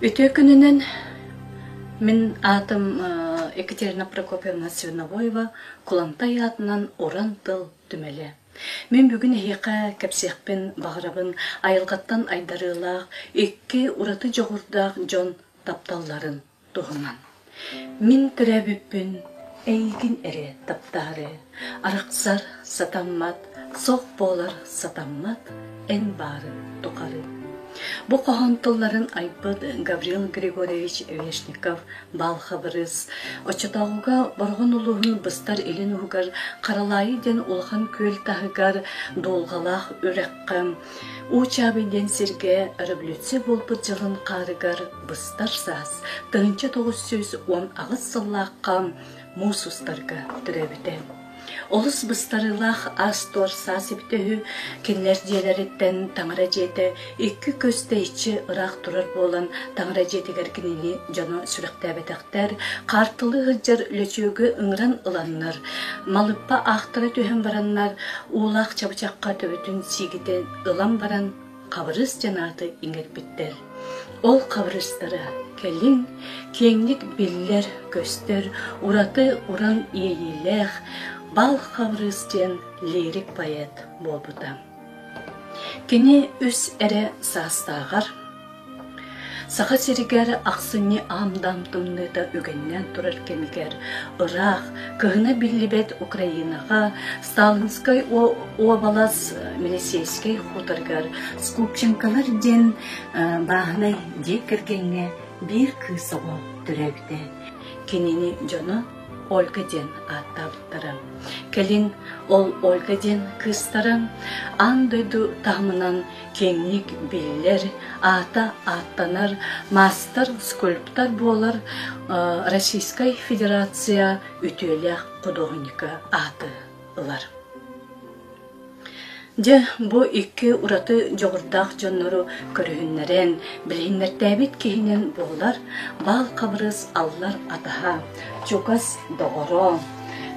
Үтүө күнүнэн мин аатым Екатерина Прокопьевна Свиновоева Кулантай аатынан Уран тыл түмэлэ. Мин бүгүн эһиэхэ кэпсиэхпин баҕарабын айылҕаттан айдарыылаах икки ураты дьоҕурдаах дьон тапталларын туһунан. Мин төрөөбүппүн эйигин эрэ таптаары, арахсар сатаммат, суох буолар сатаммат эн баарын тухары. Бу хоһоон тылларын айбыт Гаврил Григорьевич Вешников Баал Хабырыыс оччотооҕуга Бороҕон улууһун быстар илин уһугар Харалаайы диэн улахан күөл таһыгар Дулҕалаах үрэххэ Уу Чаабый диэн сиргэ революция буолбут дьылын хаарыгар быстар саас 1918 сыллаахха муус устарга төрөөбүтэ. Олус быстарыылаах аас-туор саас эбитэ үһү, кинилэр дьиэлэриттэн таҥара дьиэтэ икки көс тэйиччи ыраах турар буолан, таҥара дьиэтигэр кинини дьоно сүрэхтээбэтэхтэр, хаартылыы сылдьар лөчүөгү ыҥыран ыланнар, малыппа аахтара түһэн бараннар, уулаах чабычахха төбөтүн сиигитэн ылан баран, Хабырыыс диэн ааты иҥэрбиттэр. Ол хабырыыстара кэлин киэҥник биллэр-көстөр ураты уран иэйиилээх Бал Хабырыыс диэн лирик поэт буолбута. Кини үс эрэ саастааҕар Саха сиригэр ахсынньы аам-даам тымныыта үгэннээн турар кэмигэр ыраах, кыһына биллибэт Украинаҕа Сталинскай уобалас Милицейскэй хуторыгар Скупченколар диэн бааһынай дьиэ кэргэҥҥэ биир кыыс оҕо төрөөбүтэ. Кинини дьоно Ольга диэн ааттаабыттара. Кэлин ол Ольга диэн кыыстара аан дойду таһымынан киэҥник биллэр, аата ааттанар маастар-скульптор буолар Российскай Федерация үтүөлээх худуоһунньука ааты ылар. Дьэ, бу икки ураты дьоҕурдаах дьоннору көрүһүннэрэн, билиһиннэртээбит киһинэн буолар Баал Хабырыыс аллар атаһа, чугас доҕоро,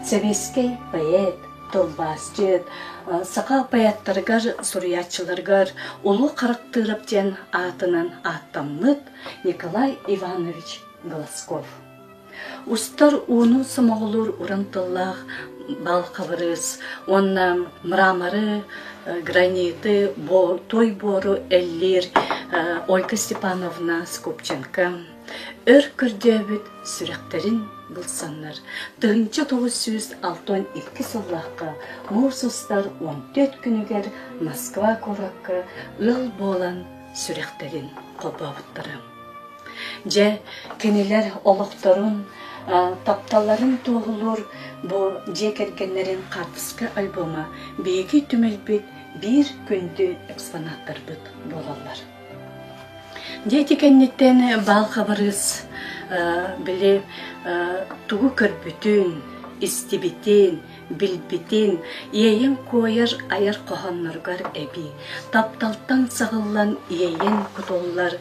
сэбиэскэй поэт, тылбаасчыт, саха поэттарыгар, суруйааччыларыгар Улуу Харахтыырап диэн аатынан ааттаммыт Николай Иванович Глазков. Устар ууну сомоҕолуур уран тыллаах баал-хабырыыс уонна мраморы, граниты, той буору эллиир Ольга Степановна Скопченко өр көрдөөбүт сүрэхтэрин булсаннар 1962 сыллаахха муус устар 14 күнүгэр Москва куоракка ыал буолан сүрэхтэрин холбообуттара. Дьэ, кинилэр олохторун, тапталларын туоһулуур бу дьиэ кэргэннэрин хаартыска альбома биһиги түмэлбит биир күндү экспонаттарбыт буолаллар. Дьэ ити кэнниттэн Баал Хабырыыс били тугу көрбүтүн, истибитин, билбитин, иэйэн куойар айар хоһоонноругар эбии, тапталтан саҕыллан иэйэн кутуллар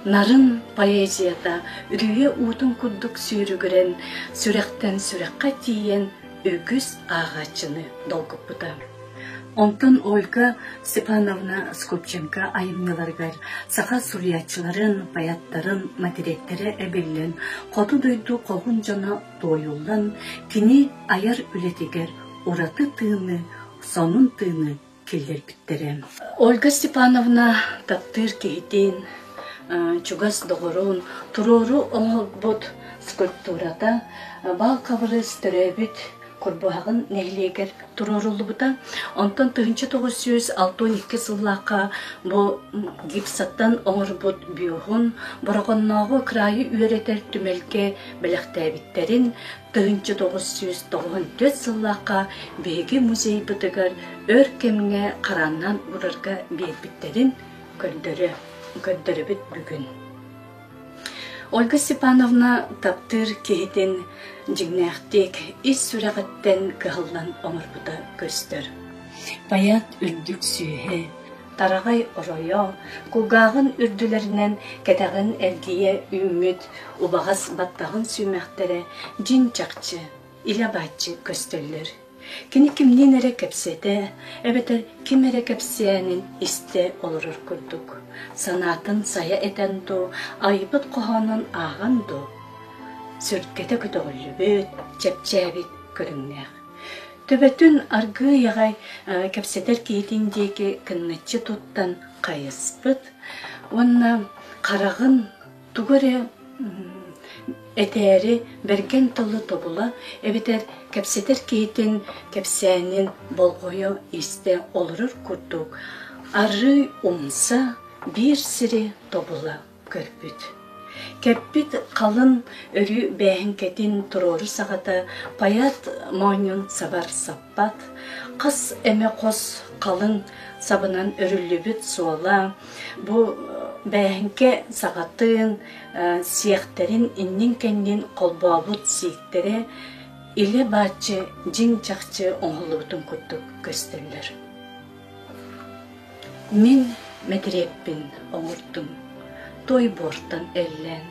нарын поэзията үрүйэ уутун курдук сүүрүгүрэн, сүрэхтэн сүрэххэ тиийэн үгүс ааҕааччыны долгуппута. Онтон Ольга Степановна Скопченко айымньыларыгар саха суруйааччыларын, поэттарын мэтириэттэрэ эбиллэн, хоту дойду хоһуун дьоно туойуллан, кини айар үлэтигэр ураты тыыны, сонун тыыны киллэрбиттэрэ. Ольга Степановна таптыыр киһитин, чугас доҕорун туруору оҥорбут скульптурата Баал Хабырыыс төрөөбүт Курбуһаҕын нэһилиэгэр туруоруллубута. Онтон 1962 сыллаахха бу гипсаттан оҥорбут бюһун Бороҕоннооҕу кыраайы үөрэтэр түмэлгэ бэлэхтээбиттэрин 1994 сыллаахха биһиги музейбытыгар өр кэмҥэ харааннаан уурарга биэрбиттэрин көрдөрө көрдөрөбүт бүгүн. Ольга Степановна таптыыр киһитин дьиҥнээхтик ис сүрэҕиттэн кыһаллан оҥорбута көстөр. Поэт үрдүк сүүһэ, тараҕай оройо, кулгааҕын үрдүлэринэн кэтэҕин эргийэ үүммүт убаҕас баттаҕын сүүмэхтэрэ дьиҥ чахчы, илэ-бааччы көстөллөр. Кини кимниин эрэ кэпсэтэ, эбэтэр ким эрэ кэпсээнин истэ олорор курдук. Санаатын сайа этэн дуу, айбыт хоһоонун ааҕан дуу, сүргэтэ көтөҕүллүбүт, чэпчээбит көрүҥнээх. Төбөтүн аргыый аҕай кэпсэтэр киһитин диэки кынныччы туттан хайыспыт уонна хараҕын тугу эрэ этээри бэргэн тылы тобула эбэтэр кэпсэтэр киһитин кэпсээнин болҕойо истэ олорор курдук арыы умса биир сири тобула көрбүт. Кэппит халын өрүү бээһиҥкэтин туруору саҕата поэт моонньун сабар саппат, хас эмэ хос халыҥ сабынан өрүллүбүт суола бу бээһиҥкэ саҕатын сиэхтэрин иннин-кэннин холбообут сииктэрэ илэ-бааччы дьиҥ-чахчы оҥоһуллубутун курдук көстөллөр. Мин мэтириэппин оҥордум, той буортан эллээн,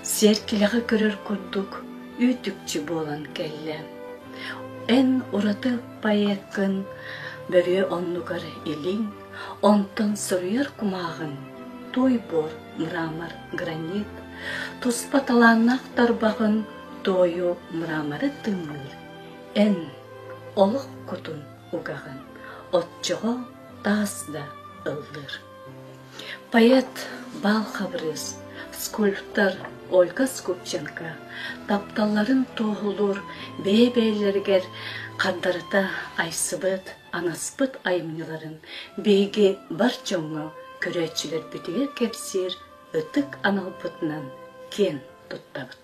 сиэркилэҕэ көрөр курдук үүт-үкчү буолан кэллэ. Эн ураты поэккын бөрүө оннугар илиҥ, онтон суруйар кумааҕыҥ туой буор мрамор гранит, туспа талааннаах тарбаҕын туойу мраморы тыҥныыр эн олох кутун угаҕын, оччоҕо таас да ыллыыр. Поэт Баал Хабырыыс, скульптор Ольга Скупченко тапталларын туоһулуур бэйэ-бэйэлэригэр хардарыта айсыбыт, анаспыт айымньыларын биһиги бар дьоҥҥо көрөөччүлэрбитигэр кэпсиир ытык аналбытынан киэн туттабыт.